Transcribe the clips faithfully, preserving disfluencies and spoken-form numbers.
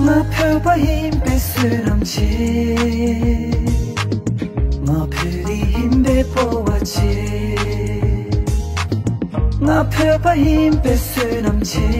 ང་བོད་པ་ཡིན་པའི་བསོད་ནམས་ཆེ། ང་བོད་རིགས་ཡིན་པའི་སྤོབས་པ་ཆེ། ང་བོད་པ་ཡིན་པའི་བསོད་ནམས་ཆེ།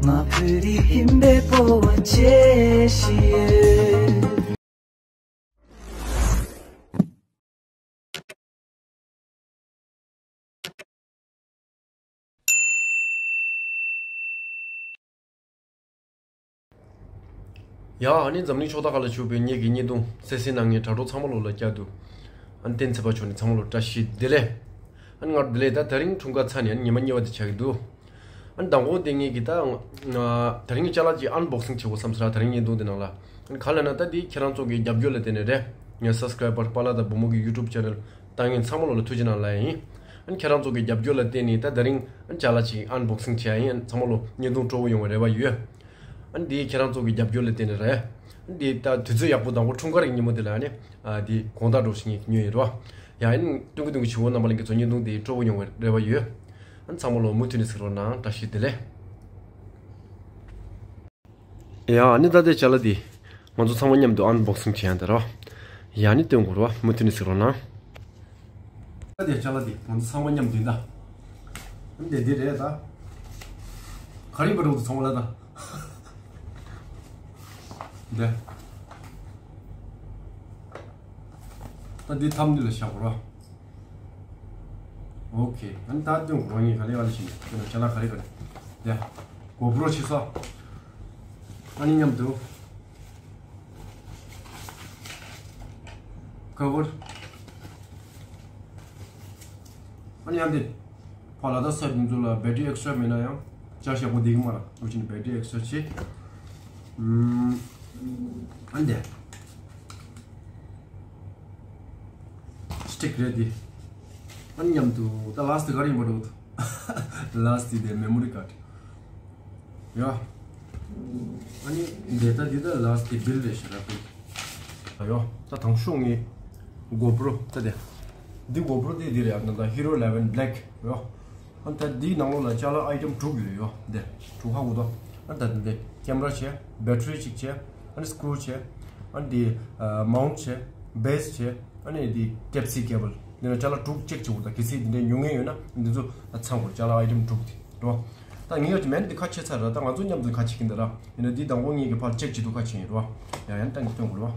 ང་བོད་རིགས་ཡིན་པའི་སྤོབས་པ་ཆེ་ཞིག་ཡོད། ཡ། ཨ་ནི་འཛམ་གླིང་ཕྱོགས་མཐའ་ཁག་ལ་བཞུགས་པའི་ངེད་ཀྱི་བརྙན་ཐུང་གསན་གཟིགས་གནང་མཁན་དྲ་གྲོགས་ཚང་མ་ལོ་ལ་བསྐྱར་དུ་ཨ་ནི་བསྟན་འཛིན་ཚེ་དཔག་མཆོག་ནས་ཚང་མ་ལོ་བཀྲ་ཤིས་བདེ་ལེགས། ཨ་ནི་སྔར་བདེ་ལེགས། ད་དེ་རིང་འཁྲུངས་སྐར་ཚར་ནས་ཨ་ནི་ཉི་མ་གཉིས་པ་དེ་ཆགས་ཀྱི་འདུག་ཨ་ནི་མདང་དགོང་དེ་ངེད་ཀྱིས་ད་ང་དེ་རིང་ཅ་ལག་ཅིག་ཨན་བོག་སིང་བྱེད་དགོས་བསམ་ཟེར། དེ་རིང་བརྙན་ཐུང་དེ་ནང་ལ་ཨ་ནི་ག་ལབ་ན། ད་འདི་ཁྱེད་རང་ཚོ་གི་རྒྱབ་སྐྱོར་ལ་བརྟེན་ནས་རེད། ངའི་སབ་སི་ཀ་རའི་བར་པཱ་ལགས་དང་བུ་མོ་གི་ཡུ་ཊུབ་ཆེ་ནལ་ལྟ་མཁན་ཚང་མ་ལོ་ལ་ཐུགས་རྗེ་གནང་ལབ་ཡ་ཡིན། ཨ་ནི་ཁྱེད་རང་ཚོ་གི་རྒྱབ་སྐྱོར་ལ་བརྟེན་ནས་ད་དེ་རིང་ཨ་ནི་ཅ་ལག་ཅིག་ཨན་བོག་སིང་བྱེད་ཡ་ཡིན། ཨ་ནི་ཚང་མ་ལོ་བརྙན་ཐུང་སྤྲོ་པོ་ཡོང་བའི་རེ་བ་ཡོད། ཨ་ནི་འདི་ཁྱེད་རང་ཚོ་གི་རྒྱབ་སྐྱོར་ལ་བརྟེན་ནས་རེད། ཨ་ནི་འདི་ད་དུས་ཚོད་ཡག་པོ་དང་པོ་འཁྲུངས་སྐར་གྱི་ཉིན་མོ་འདི་ལ་ཨ་ནི་ཨ་འདི་དགོང་དག་འགྲོ་ཞིག་ངས་ཉོས་ཡོད་རོ། ཡ། ཨ་ནི་སྟོན་གི་སྟོན་གི་བྱེད་པོ་རྣམ་པ་ལྷན་རྒྱས་ཚོ་བརྙན་ཐུང་འདི་སྤྲོ་པོ་ཡོང་བའི་རེ་བ་ཡོད། ཨ་ནི་ཚང་མ་ལོ་མུ་མཐུད་ནས་གཟིགས་རོགས་གནང་། བཀྲ་ཤིས་བདེ་ལེགས། ཡ། ཨ་ནི་ད་ལྟའི་ཅ་ལག་འདི་ང་ཚོ་ཚང་མ་མཉམ་དུ་ཨན་བོག་སིང་བྱེད་ཡ་འདི་རོ། ཡ། ཨ་ནི་སྟོན་དགོས་རོ། མུ་མཐུད་ནས་གཟིགས་རོགས་གནང་། ད་ལྟའི་ཅ་ལག་འདི་ང་ཚོ་ཚང་མ་མཉམ་དུ་ཡིན་ད། ཨ་ནི་དེ་འདི་རེད་ད། ག་རེ་ཡིན་པ་འགྲོ་འདུག་ཚང་མ་ལ་ད། འདི། ད་འདི་ཐམ་འདི་ལ་བཞག་གོ་ར། ཨོ་ཁེ། ཨ་ནི་ད་སྟོན་གོ་ར། ངས་ག་ལེ་ག་ལེ་བྱས་ནས་སྟོན་ན་ཅ་ལག་ག་རེ་ག་རེ། འདི། གོ་པྲོ་བྱས་སོ། ཨ་ནི་མཉམ་དུ་ཀ་བར། ཨ་ནི་ཡང་འདི། ཕ་ལ་དྭགས་སའིཌ་འདི་ཚོ་ལ་བེ་ཊི་རི་ཨེག་སི་ཊྲ་མེད་ན་ཡང་ཅ་ཞག་པོ་འདི་གི་མ་ར་འུ་ཅི་ནི་བེ་ཊི་རི་ཨེག་སི་ཊྲ་བྱེད། ཨམ། ཨ་འདི་སི་ཊིག་རེད་འདི། ཨ་མཉམ་དུ་ད་ལཱསི་ཊི་ག་རེ་ཡིན་པ་འགྲོ་འདུག་ལཱསི་ཊི་དེ་མེ་མོ་རི་ཀཱཌ། ཡ། ཨ་ནི་འདི་ད་འདི་ད་ལཱསི་ཊི་དེ་བིལ་རེད་ཤག་ར་བིལ། ཡ། ད་དང་ཤོག་ངས་གོ་པྲོ་ད་དེ། འདི་གོ་པྲོ་དེ་འདི་རེད། ཨ་ད་ཧི་རོ་ཨི་ལེ་ཝན་བྷི་ལེག་ཡ། ཨ་ད་འདིའི་ནང་ལོགས་ལ་ཅ་ལག་ཨའི་ཊེམ་དྲུག་ཡོད་ཡོད་འདི། དྲུག་ཧ་གོ་དོ། ཨ་ད་འདི་ཀེམ་ར་བྱས། བེ་ཊི་རི་གཅིག་བྱས། ཨ་ནི་སི་ཀུ་རུ་བྱས། ཨ་འདི་མའུནཊ་བྱས། བེ་སི་བྱས། ཨ་ནི་འདི་ཊའིབ་སི་ཀེ་བལ། འདི་ནས་ཅ་ལག་དྲུག་ཅེག་བྱེད་དགོས། ད་གལ་སྲིད་འདི་འདྲའི་ཉོ་མཁན་ཡོད་ན་འདི་ཚོ་ཚང་དགོས། ཅ་ལག་ཨའི་ཊེམ་དྲུག་དེ་རོ། ད་ངས་ཡོད་ཀྱི་མེད་འདི་ཁ་ཕྱེ་ཚར་ར། ད་ང་ཚོ་མཉམ་དུ་ཁ་ཕྱེ་གིན་འདི་ར། ཡིན་ན་འདི་དང་པོ་ངས་ཀྱི་ཕར་ཅེག་བྱེད་དུ་ཁ་ཕྱེ་ཡིན་རོ། ཡ་ཡང་ད་ངས་སྟོན་དགོས་རོ།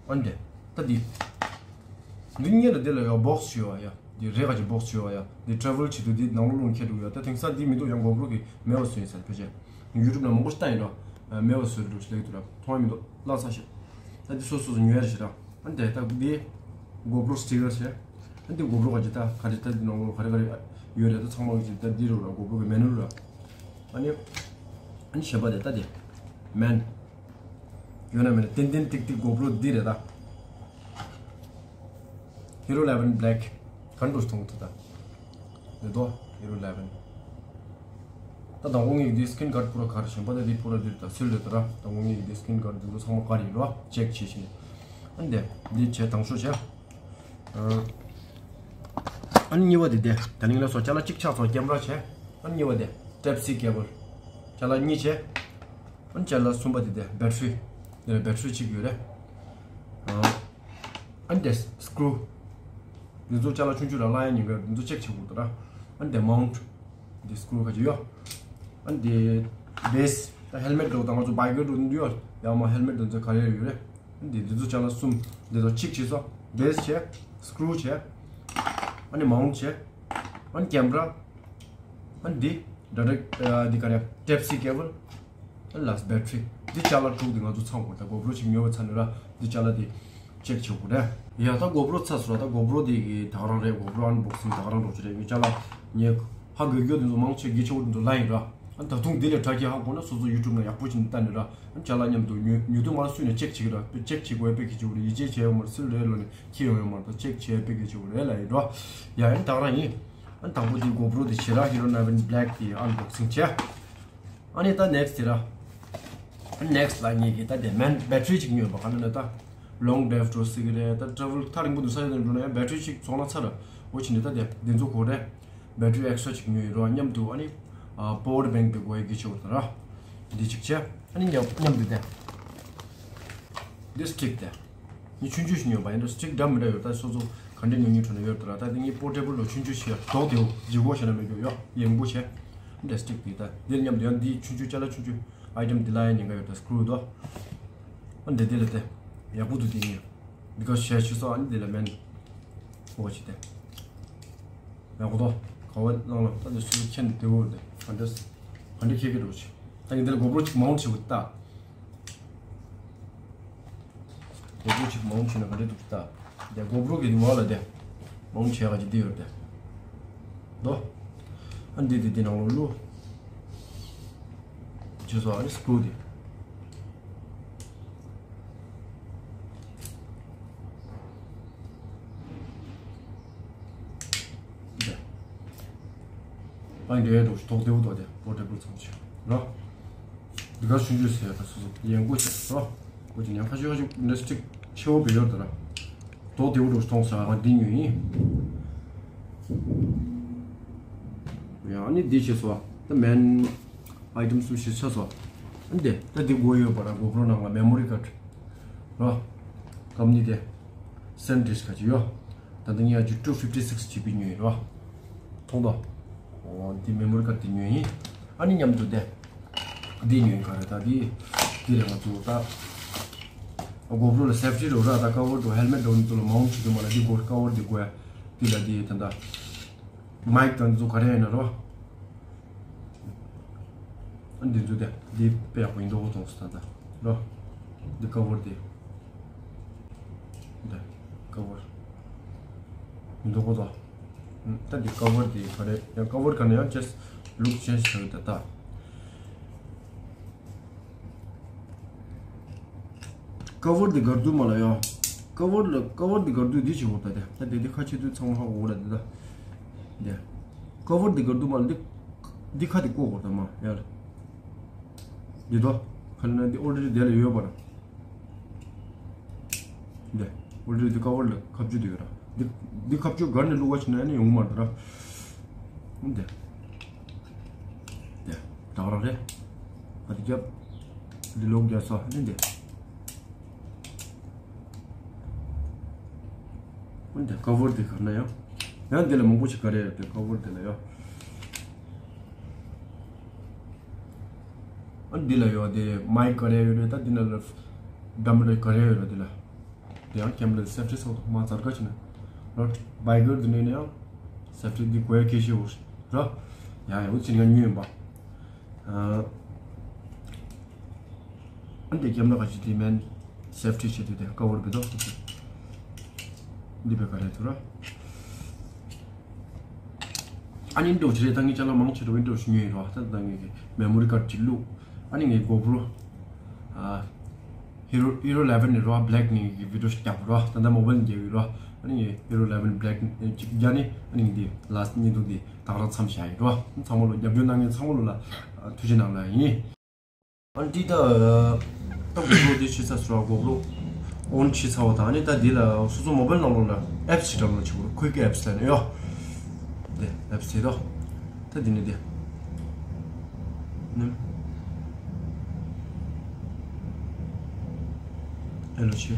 ཨ་འདི། ད་འདི། འདི་གཉིས་ལ་འདི་ལ་ཡོད་བོག་སི་ཡོད་ཡ། འདི་རེ་ག་ཅིག་བོག་སི་ཡོད་ཡ། འདི་ཊ་རེ་ཝལ་བྱེད་དུས་འདི་ནང་ལོགས་ལོང་ཁྱེར་འགྲོ་ཡ། ད་དེང་སང་འདི་མི་འདུག་ཡང་གོ་པྲོ་གི་མེད་པ་བཟོས་ཡིན་ས་རེད་ཕལ་ཆེར། ཡུ་ཊུབ་ནང་མང་པོ་ཞིག་ལྟ་ཡིན་ར། མེད་པ་བཟོས་འགྲོ་ཞིག་ལེགས་འདུག་ར། མཐོང་ཡ་མི་འདུག་བརླག་ཚར་ཤག་ད་འདི་སོ་སོ་སོ་ཉོ་ཡ་རེད་ཤག་ར། ཨ་འདི་ད་འདི་གོ་པྲོ་སི་ཊི་ཀར་བྱས། ཨ་འདི་གོ་པྲོ་ག་ཅིག་ད་ག་རེ་ད་འདི་ནང་ལོགས་ག་རེ་ག་རེ་ཡོད་རེད། ད་ཚང་མ་ག་ཅིག་ད་འདི་རུ་ར་གོ་པྲོ་གི་མེ་ནུ་ར། ཨ་ནི། ཨ་ནི་གཞན་པ་དེ་ད་དེ། མེན། ཡོད་ན་མེད་ན་ཏན་ཏན་ཏིག་ཏིག་གོ་པྲོ་འདི་རེད་ད། ཧི་རོ་ཨི་ལེ་ཝན་བྷི་ལེག་ག་འདྲ་མཐོང་ཐུབ་ད། འདི་དོ་ཧི་རོ་ཨི་ལེ་ཝན། ད་དང་པོ་ངས་འདི་སི་ཀིན་གཱཌ་པུ་ར་གར། གཞན་པ་ད་འདི་པུ་ར་འདི་ད་སུལ་རེད་ད་ར། དང་པོ་ངས་འདི་སི་ཀིན་གཱཌ་འདི་ཚོ་ཚང་མ་གར་ཡིན་རོ། ཅེག་བྱེད་བཞིན། ཨ་འདི་འདི་བྱས་དང་ཤོག་བྱས། ཨ་ནི་གཉིས་པ་དེ་དེ་ད་ནིང་ལ་སོ་ཅ་ལག་གཅིག་ཆགས་སོང་། ཀེམ་ར་བྱས། ཨ་ནི་གཉིས་པ་དེ་ཊའིབ་སི་ཀེ་བལ། ཅ་ལག་གཉིས་བྱས། ཨ་ནི་ཅ་ལག་གསུམ་པ་དེ་དེ་བེ་ཊི་རི། དེ་ལ་བེ་ཊི་རི་གཅིག་ཡོད་རེད། ཨ་ནི་དེ་སི་ཀུ་རུ། འདི་ཚོ་ཅ་ལག་ཆུང་ཆུང་ར་བརླག་ཡ་ཉེན་ཁ། འདི་ཚོ་ཅེག་བྱེད་དགོས་ད་ར། ཨ་ནི་དེ་མའུནཊ། འདི་སི་ཀུ་རུ་ཁ་ཅིག་ཡོད། ཨ་ནི་དེ་བེ་སི། ད་ཧེལ་མེཊ་འདྲ་བོ་དང་ང་ཚོ་བྷའི་ཀར་འདྲ་བོ་འདི་ཡོད། ཡང་མ་ཧེལ་མེཊ་འདི་ཚོ་ག་རེ་ཡོད་རེད། འདི་འདི་ཚོ་ཅ་ལག་གསུམ། འདི་ཚོ་གཅིག་བྱས་སོ། བེ་སི་བྱས། སི་ཀུ་རུ་བྱས། ཨ་ནི་མའུནཊ་བྱས། ཨ་ནི་ཀེམ་ར། ཨ་ནི་འདི་ཌའི་རེག་ཊི་འདི་ག་རེ་ཊའིབ་སི་ཀེ་བལ། ཨ་ནི་ལཱསི་ཊི་བེ་ཊི་རི། འདི་ཅ་ལག་དྲུག་འདི་ང་ཚོ་ཚང་དགོས། ད་གོ་པྲོ་ཅིག་ཉོ་བ་ཚར་ནས་ར་འདི་ཅ་ལག་འདི་ཅེག་བྱེད་དགོས་རེད། ཡ་ད་གོ་པྲོ་ཚར་སོང་ར། ད་གོ་པྲོ་འདི་གི་ད་ག་རང་རེད། གོ་པྲོ་ཨན་བོག་སིང་ད་ག་རང་འགྲོ་གི་རེད། ངས་ཅ་ལག་ངས་ཧ་གོ་རྒྱུ་འདི་ཚོ་མང་ཆེ་གལ་ཆེ་བོ་འདི་ཚོ་ལབ་ཡིན་ར། ཨ་ད་དུང་འདི་ལས་དྲག་གི་ཧ་གོ་ན་སོ་སོ་ཡུ་ཊུབ་ནང་ཡག་པོ་ཞིག་ལྟ་ནས་ར། ཨ་ཅ་ལག་མཉམ་དུ་ཉོ་ཉོ་དུས་མར་སུས་ནས་ཅེག་བྱེད་ཀྱི་ར། ཅེག་བྱེད་དགོས་པའི་གི་ཅིག་རེད། ཡིད་ཆེས་བྱས་ཡོད་མ་རེད། སུ་རེད་ལོ་ནས་ཁྱི་ཡོང་ཡོད་མ་རེད། ཅེག་བྱས་པའི་གི་ཅིག་རེད་ལ་ཡིན་འགྲོ། ཡ་ཡིན་ད་ག་རང་ཡིན། ཨ་དང་པོ་དེ་གོ་པྲོ་དེ་བྱེད་ར། ཧི་རོ་ཨི་ལེ་ཝན་བྷི་ལེག་དེ་ཨན་བོག་སིང་བྱས། ཨ་ནི་ད་ནེག་སི་དེ་ར། ཨ་ནེག་སི་ལ་ངེད་ཀྱི་ད་དེ་མེན་བེ་ཊི་རི་ཅིག་ཉོས་པ་ག་ལ་ན་ད། ལོང་ཌ་རའིབ་འགྲོ་སྲིད་ཀྱི་རེད། ད་ཊ་རེ་ཝལ་ཐག་རིང་པོ་འདུག་ས་ཡ་དེ་འགྲོ་ན་ཡང་བེ་ཊ་རི་ཅིག་ཚོང་ན་ཚར་ར། འོ་ཕྱིན་ནས་ད་དེ་འདི་ཚོ་གོ་རེད། བེ་ཊ་རི་ཨེག་སི་ཊ་ར་ཅིག་ཉོས་ཡོད་ར། མཉམ་དུ་ཨ་ནི་པ་ཝར་བེང་དེ་དགོས་ཡ་གི་ཆེ་བ་དང་ར། འདི་གཅིག་བྱས། ཨ་ནི་མཉམ་མཉམ་དུ་དེ། འདི་སི་ཊིག་དེ། ངས་ཆུང་ཆུང་ཞིག་ཉོས་པ་ཡིན་འགྲོ། སི་ཊིག་འདྲ་མི་འདྲ་ཡོད། ད་སོ་སོ་ག་འདྲ་ཉོ་ཉོ་འཕྲོ་ན་ཡོད་དེ་ར། ད་དེ་ངས་པོར་ཊེ་བལ་ལ་ཆུང་ཆུང་ཞིག་རྡོག་དེའོ་ལྗིད་ཁོག་ཞེ་ན་མེད་རྒྱུ་ཡོ། ཡེང་པོ་བྱས། འདི་སི་ཊིག་དེ་ད་འདིར་མཉམ་དུ་ཡང་འདི་ཆུང་ཆུང་ཅ་ལག་ཆུང་ཆུང་ཨའི་ཊེམ་འདི་ལ་ཡང་ཉེན་ཁ་ཡོད། ད་སི་ཀུ་རུ་དོ། ཨ་འདི་འདི་ལ་དེ་ཡག་པོ་འདུག་དེ་ཉོས། འདི་ག་ཤེར་ཆུ་སོགས་ཨ་ནི་འདི་ལ་མེན། འོ་ཅི་དེ། ཡག་པོ་དོ། ག་བ་ལང་ལ་ད་འདི་སུ་ཁྱེད་འདི་འོ་དེ་ག་འདྲ་ག་འདྲ་ཁྱེད་ཀྱི་འགྲོ་ཆི། ད་ངས་འདི་ལ་གོ་པྲོ་ཅིག་མའུན་ཊི་བྱེད་དགོས་ད། གོ་པྲོ་ཅིག་མའུན་ཊི་བྱས་ན་ག་འདྲ་འདུག་ད། དེ་གོ་པྲོ་གི་ངོ་ལ་དེ་མའུན་ཊི་བྱས་ག་ཅིག་འདི་ཡོད་དེ། དོ། ཨ་འདི་འདི་འདི་ནང་ལོགས་བླུགས། ཅི་སོ་ཨ་ནི་སི་ཀུ་རུ་དེ། འདི། ཨ་འདི་འདྲ་ཞིག་ཐོག་བདེ་བོ་འདུག་དེ་པོར་ཊེ་བལ་ཚང་ཆུ་རོ། འདི་ག་ཆུང་ཆུང་ཟེར་ཡ་ད་སོ་སོ་ཡན་གོ་ཆེ་རོ། གོ་ཆེ་ཉམས་ཁ་ཤས་ཁ་ཤས་འདི་སི་ཊིག་ཆེ་བོ་བེ་ཡོད་ད་ར། ཐོག་བདེ་བོ་འདུག་མཐོང་ས་ཨ་འདི་ཉོས་ཡིན། ཡང་ཨ་ནི་འདི་བྱས་སོ། ད་མེན་ཨའི་ཊེམ་གསུམ་བཞི་ཆ་སོ། ཨ་འདི་ད་འདི་དགོས་ཡོད་པ་ར། གོ་པྲོ་ནང་ལ་མེ་མོ་རི་ཀར་ཌི་རོ། ཀམ་ནི་དེ་སེན་ཌིསྐ་ག་ཅིག་ཡོད། ད་ལྟ་ངས་ཡ་ཇི་ཊུ་ཕིབ་ཊི་སིགས་ཇི་བི་ཉོས་ཡིན་རོ། མཐོང་དོ། འོ་འདི་མེ་མོ་རི་ཀར་ཌི་དེ་ཉོས་ཡིན། ཨ་ནི་མཉམ་དུ་དེ་འདི་ཉོས་ཡིན། ག་རེ་ད་འདི་འདི་རེད། ང་ཚོ་ད་གོ་པྲོ་ལ་སེབ་ཊི་རོ་ར། ད་ཀ་བར་དུ་ཧེལ་མེཊ་འདྲ་བོ་འདི་ཚོ་ལ་མའུན་ཊི་བྱེད་དུས་མ་ལ་འདི་དགོས། ཀ་བར་འདི་དགོས་ཡ། འདི་ལ་འདི་ད་ད་མའིཀ་དང་འདི་ཚོ་ག་རེ་ཡིན་ན་རོ། ཨ་འདི་ཚོ་དེ་འདི་དཔེ་ཡག་པོ་ཡིན་མདོག་མཐོང་སོང་ད་ལྟ་རོ། འདི་ཀ་བར་དེ་འདི་ཀ་བར་ཡིན་མདོག་མཐོང་། ད་འདི་ཀ་བར་དེ་ག་རེ་ཡང་ཀ་བར་ག་ནས་ཡང་ཅེས་ལུག་ཅེས་བྱ་ཡོད་ད་ལྟ། ཀ་བར་འདི་གར་འདུག་མ་ལ་ཡ། ཀ་བར་ལ་ཀ་བར་འདི་གར་འདུག་འདི་བྱེད་དགོས་ད་དེ། ད་དེ་དེ་ཁ་ཕྱེ་དུས་ཚང་མ་ཧ་གོ་གོ་ར་འདི་ད། དེ། ཀ་བར་འདི་གར་འདུག་མ་ལ་འདི། འདི་ཁ་དེ་བཀོག་དགོས་ད་མ་ཡ་ལ། འདི་དོ། ཁ་ལ་ན་འདི་ཨོ་རེ་ཌི་དེ་ལ་ཡོད་པ་ར། འདི། ཨོ་རེ་ཌི་འདི་ཀ་བར་ལ་ཁ་ཕྱེ་དུས་ཡོད་ར། འདི། འདི་ཁ་ཕྱེ་གར་ནས་བླུག་པ་བྱས་ན་ཡང་ཡོང་མ་རེད་ར། འདི། དེ། ད་ག་རང་རེད། ཨ་དེ་རྒྱབ། འདི་ལོག་རྒྱབ་སོ་ཨ་ནི་འདི། འདི་ཀ་བར་འདི་ག་ན་ཡང་། ཡང་འདི་ལ་མང་པོ་ཞིག་ག་རེ་ཡོད་དེ་ཀ་བར་འདི་ལ་ཡང་། ཨ་འདི་ལ་ཡོད་དེ་མའིཀ་ག་རེ་ཡོད་རེད། ད་འདི་ན་ལ་ཌམ་རེ་ག་རེ་ཡོད་རེད་འདི་ལ། དེ་ཡང་ཁེམ་ལ་སེབ་ཊི་སོགས་མ་ཚར་ཁ་ཕྱེ་ན། རོ། བྷའི་གར་འདི་ནས་ཡང་སེབ་ཊི་འདི་དགོས་ཡ་གལ་ཆེ་བོ་རོ། ཡང་ཡང་འུ་ཚོ་ང་ཉོས་ཡིན་པ། ཨ། འདི་ཁེམ་ལ་ཁ་ཕྱེ་དེ་མེན་སེབ་ཊི་བྱེད་དུས་དེ་ཀ་བར་བི་དོ། འདི་བེ་ག་རེ་ཐུ་རོ། ཨ་ནི་འདྲ་བོ་ཅིག་རེད། ད་ངས་ཅ་ལག་མང་ཆེ་རོ་འདྲ་བོ་ཞིག་ཉོས་ཡིན་རོ། ད་ད་ངས་མེ་མོ་རི་ཀར་ཌི་ཅིག་བླུགས། ཨ་ནི་ངས་གོ་པྲོ། ཨ། ཧི་རོ་ཧི་རོ་ཨི་ལེ་ཝན་ནི་རོ་བྷི་ལེག་ནི་གི་བི་ཌི་ཡོ་ཞིག་རྒྱབ་རོ། ད་ལྟ་མོ་བལ་ནི་རྒྱབ་ཡོད་རོ། ཨ་ནི་ངས་ཧི་རོ་ཨི་ལེ་ཝན་བྷི་ལེག་ཅིག་རྒྱབ་ནི་ཨ་ནི་འདི་ལ་སི་ཊི་བརྙན་ཐུང་འདི་ད་ག་རང་མཚམས་བཞག་ཡིན་རོ། ཚང་མ་ལོ་རྒྱབ་སྐྱོར་གནང་མཁན་ཚང་མ་ལོ་ལ་ཐུགས་རྗེ་གནང་ལ་ཡིན། ཨ་ནི་ད་ད་གོ་པྲོ་འདི་ཕྱེ་ཚར་སོང་ར། གོ་པྲོ་ཨོན་ཕྱེ་ཚར་བ་དང་ཨ་ནི་ད་འདི་ལ་སོ་སོ་མོ་བལ་ནང་ལོགས་ལ་ཨེབ་སི་ཞིག་ཌའུན་ལོཌ་བྱེད་དགོས་རེད། ཀུའིག་ཨེབ་སི་ལབ་ནས་ཡོད། འདི་ཨེབ་སི་དེ་དོ། ད་འདི་ནས་འདི་ནི་ཨེ་ལོ་ཆེ།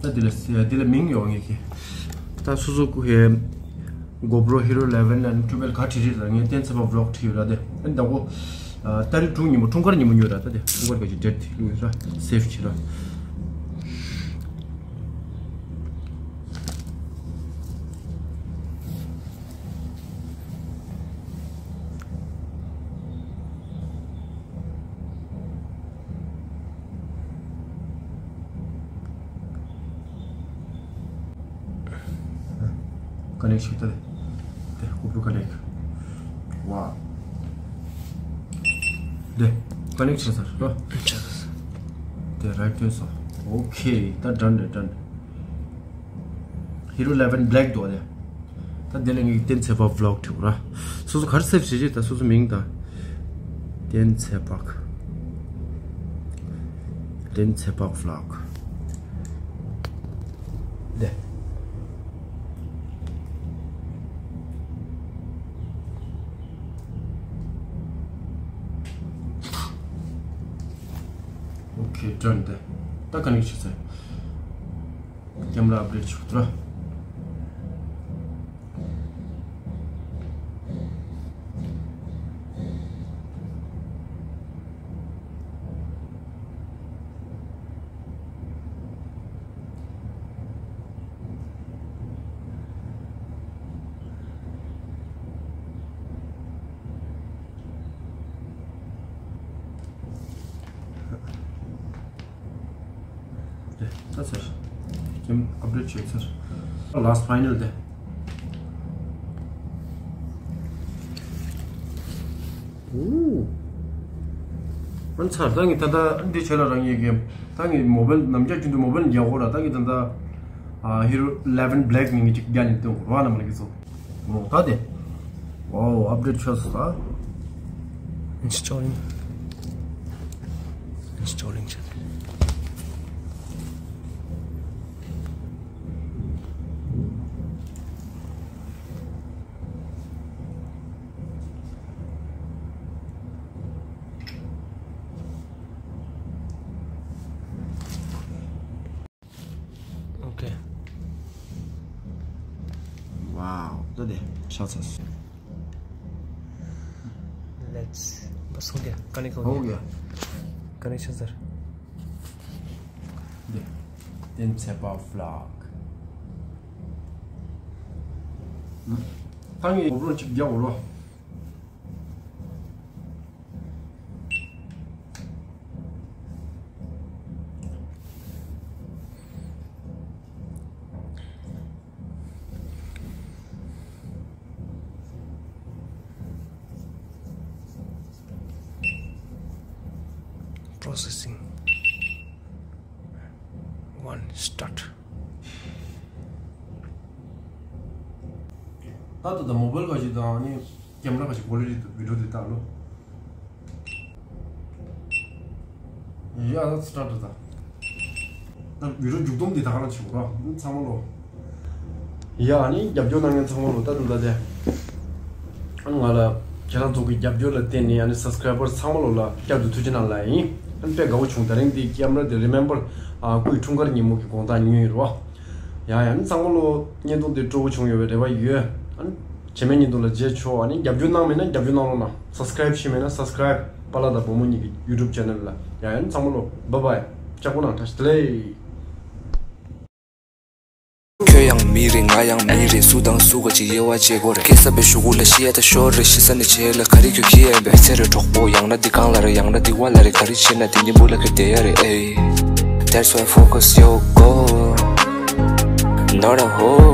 ད་འདི་ལ་འདི་ལ་མིང་ཡོད་ངེས་ཀྱི། ད་སོ་སོ་ཀུ་ཧེ་གོ་པྲོ་ཧི་རོ་ཨི་ལེ་ཝན་ཨེན་ཌི་ཊུ་ཝེལ་བྷི་ག་བྲིས་རེད་ལ། ངས་གཏན་ཚེ་པ་བི་ལོག་བྲིས་ཡོད་ར། དེ་ཨེ་ད་གོ་ཨ་ཏ་རིག་དྲུག་ཉིན་མོ་འཁྲུངས་སྐར་ཉིན་མོ་ཉོས་ར། ད་དེ་འཁྲུངས་སྐར་ག་ཅིག་ཌེ་ཊི་བླུགས་ཡོད་ར། སེབ་བྱེད་ར། ཀ་ནེག་བྱེད་ད་དེ། དེ་གོ་པྲོ་ཀ་ནེག། ཝ། དེ་ཀ་ནེག་བྱས་ཚར་རོ། བྱས་ཚར། དེ་རའིཊ་སྟོན་སོང་། ཨོ་ཁེ། ད་ཌན་རེད། ཌན། Hero eleven Black འདུག་ཨ་ནི། ད་དེ་ལ་ངས་བསྟན་འཚེར་བག་vlog བྲིས་ར། སོ་སོ་ག་རེ་save བྱེད་ཅེས་ད་སོ་སོ་མིང་ད། བསྟན་འཚེར་བག་བསྟན་འཚེར་བག་vlog དེ། Okay, done དེ། ད་ག་ནས་བྱེད་ཚེ། Camera update བྱེད་དགོས་ར། དེ་ད་ཚར། Camera update བྱས་ཚར། Last final དེ། ཨོ། ཨན་ཚར། ད་ངས་ད་ལྟ་འདི་བྱས་ལ་རང་ཉིད་ཀྱི་ད་ངས་mobile ནམ་རྒྱག་རྒྱུ་འདུག mobile རྒྱག་འོ་ར། ད་ངས་ད་ལྟ་ཨ་Hero eleven Black ནས་ངས་ཅིག་རྒྱག་ནས་སྟོན་དགོས་ར་ནམ་ར་གི་ཚོ། ཨོ་ད་དེ། Wow, update བྱས་སོང་ཨ། Installing. Installing བྱས། Okay. Wow, ད་དེ་ཆགས་ཚར་སོང་། Let's. Bas, हो गया, connect हो गया। हो गया। Connection, sir. དེ་བསྟན་འཚེར་བག vlog ད་ངས་GoPro གཅིག་རྒྱག་འོ་ར། Processing. One, start. ད་ལྟ་ད་mobile ག་ཞིག་དང་ནི་camera ག་ཞིག་quality video དེ་ལྟ་ལོ། ཡ་ད་start ད། ད་video མཇུག་སྡོམ་དེ་ད་ག་རང་བྱེད་དགོས་ར་ཚང་མ་ལོ། ཡ་ནི་རྒྱབ་སྐྱོར་གནང་མཁན་ཚང་མ་ལོ་ད་དུ་ད་དེ། ང་ལ་ཁྱེད་རང་ཚོ་གི་རྒྱབ་སྐྱོར་ལ་བརྟེན་ནས་ཨ་ནི་subscriber ཚང་མ་ལོ་ལ་བསྐྱར་དུ་ཐུགས་རྗེ་གནང་ལ་ཡིན། ཨ་ནི་དཔེ་དགའ་བོ་བྱུང་། ད་རིང་འདི་camera དེ་remember ཨ་སྐུའི་འཁྲུངས་སྐར་ཉིན་མོ་གི་དགོང་དག་ཉོས་ཡོད་རོ། ཡ་ཡ་ནི་ཚང་མ་ལོ་བརྙན་ཐུང་དེ་སྤྲོ་བོ་བྱུང་ཡོད་པའི་རེ་བ་ཡོད། ཨ་ནི་རྗེས་མའི་བརྙན་ཐུང་ལ་མཇལ་ཆོག་ཨ་ནི་རྒྱབ་སྐྱོར་གནང་མེད་ན་རྒྱབ་སྐྱོར་གནང་རོགས་གནང་། subscribe བྱས་མེད་ན་subscribe པཱ་ལགས་དང་བུ་མོ་གཉིས་ཀྱི་YouTube channel ལ། ཡ་ཡ་ནི་ཚང་མ་ལོ་bye bye། ལྕགས་པོ་གནང་། བཀྲ་ཤིས་བདེ་ལེགས། ཁྱོད་ཡང་མི་རེད། ང་ཡང་མི་རེད། སུ་དང་སུ་ག་ཅིག་དབྱེ་བ་འབྱེད་དགོས་རེད། སྐྱེ་ས་པའི་གཞུག་གུ་ལ་ཤི་ཡ་ད་ཤོར་རེད། ཤི་ས་ནས་བྱེད་ལ་ག་རེ་ཁྱོད་ཁྱི་ཡན་པས་ཚེ་རེ་གྲོགས་པོ། ཡང་ན་འདི་གང་ལ་རེད། ཡང་ན་འདི་བ་ལ་རེད། ག་རེ་བྱེད་ན་དེ་ཉིན་མོ་ལ་ཁྱོད་བསྡད་ཡ་རེད། ཨེ། That's why focus your goal, not a hole.